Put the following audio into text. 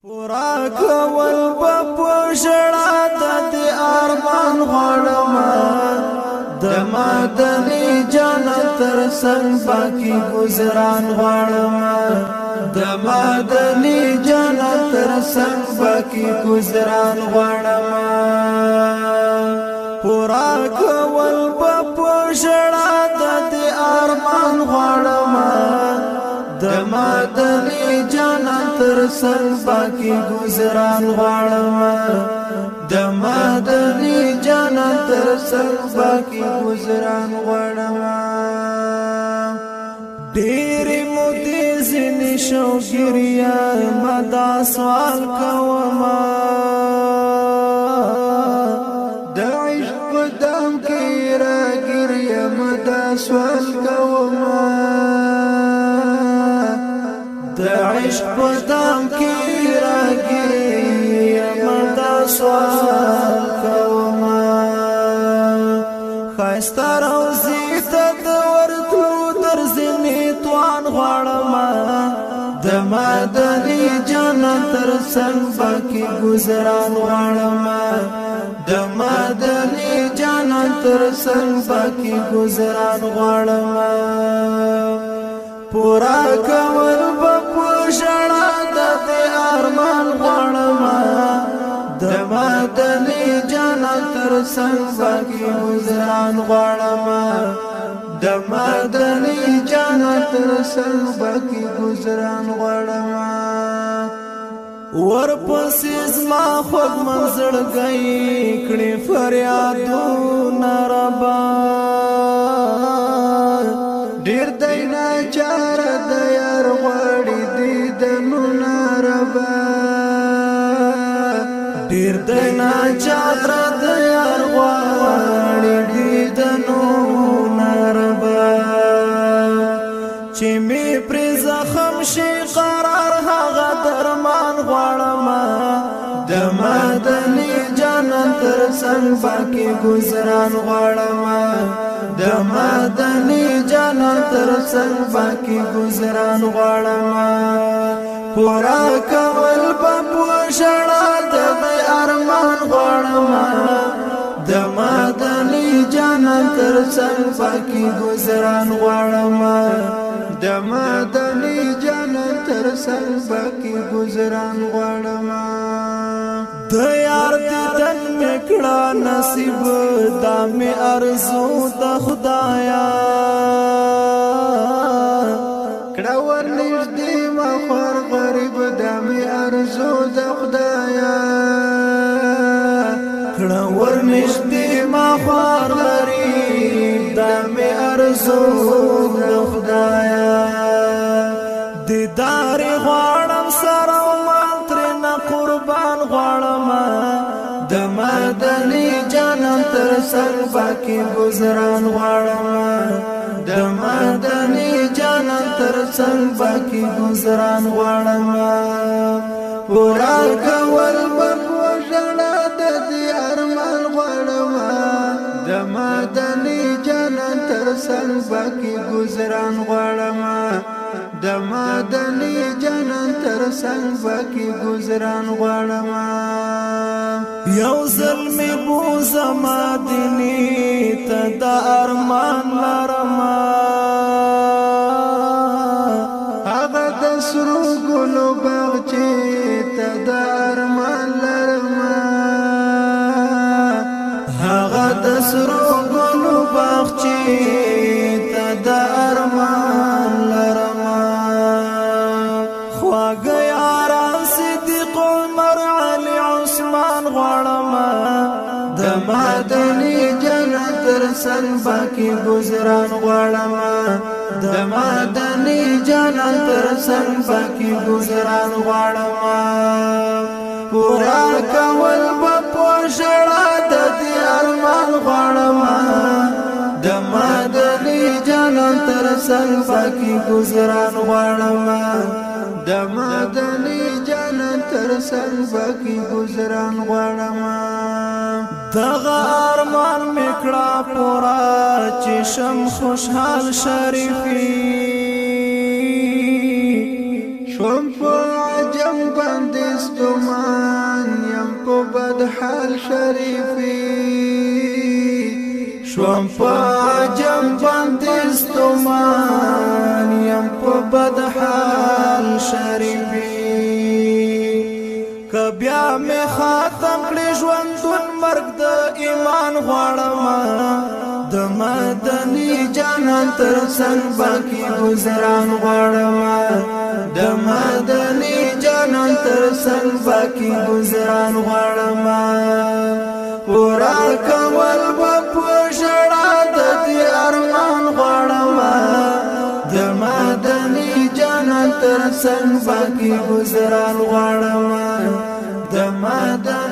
پورا کول په پښړه د ارمان غواړم، د مدني جنت تر څنګ باقي گزاران غواړم، د مدني جنت تر څنګ باقي گزاران غواړم. پورا کول په پښړه د ارمان غواړم، د مدني جنت تر څنګ باقي گزاران غواړم، د مدني جنت تر څنګ باقي گزاران غواړم. ډېر مودې ځینې شوګیریا مدا سوال کوم، د عشق په دام کې راګیر مدا سوال کوم، د عشق په دام کې راګیر مدا سوال کوم. خیسته روزي ته د ورتلو در ځینې توان غواړم، د مدني جنت تر څنګ باقي گزاران غواړم، د مدني جنت تر څنګ باقي گزاران غواړم. پورا کول په پښړه د ارمان غواړم، د مدني جنت تر څنګ باقي گزاران غواړم، د مدني جنت تر څنګ باقي گزاران غواړم. ورپسې زما خوږ منځړګی کړي فریادونه ربا، ډیر دی ناچار د یار غواړي دیدنونه ربا، ډیر دی ناچار د یار غواړي دیدنونه ربا. چې می پر زخم شي قرار هغه درمان غواړم، د مدني جنت تر څنګ باقي گزاران غواړم، د مدني جنت تر څنګ باقي گزاران غواړم. پورا کول په پښړه د ارمان غواړم، د مدني جنت تر څنګ باقي گزاران غواړم، د مدني جنت تر څنګ باقي گزاران غواړم. د یار دیدن مې کړه نصیب دا مې ارزو د خدایا، کړه ور نږدې ما خور غریب دا مې ارزو د خدایا، کړه ور نږدې ما خور غریب دا مې ارزو د خدایا. دیدار غواړم سره مال ترنه قربان غواړم، د مدني جنت تر څنګ باقي گزاران غواړم، د مدني جنت تر څنګ باقي گزاران غواړم. پورا کول په پښړه د دې ارمان غواړم، د مدني جنت تر څنګ باقي گزاران غواړم، د مدني جنت تر څنګ باقي گزاران غواړم. یو ځل مې بوزه مدینې ته د ارمان لرم، هغه د سرو ګلو باغچې ته د ارمان لرم، هغه د سرو ګلو باغچې ته د ارمان لرم. خواږه یاران صدیق عمر علي عثمان غواړم، د مدني جنت تر څنګ باقي گزاران غواړم، د مدني جنت تر څنګ باقي گزاران غواړم. پورا کول په پښړه د دې ارمان غواړم، د مدني جنت تر څنګ باقي گزاران غواړم، د مدني جنت تر څنګ باقي گزاران غواړم. دغه ارمان مې کړه پورا چې شم خوشحال شریفي، شوم په عجم باندې ستومان یم په بد حال شریفي، شوم په عجم باندې ستومان یم په بد حال شریفي. که بیا مې ختم کړي ژوندون، مرګ د ایمان غواړم. د مدني جانان تر څنګ باقي گزاران غواړم. د مدني جانان تر څنګ باقي گزاران غواړم. پورا کول به پوښړه د دې ارمان غواړم. د مدني جانان تر څنګ باقي گزاران غواړم. د مدني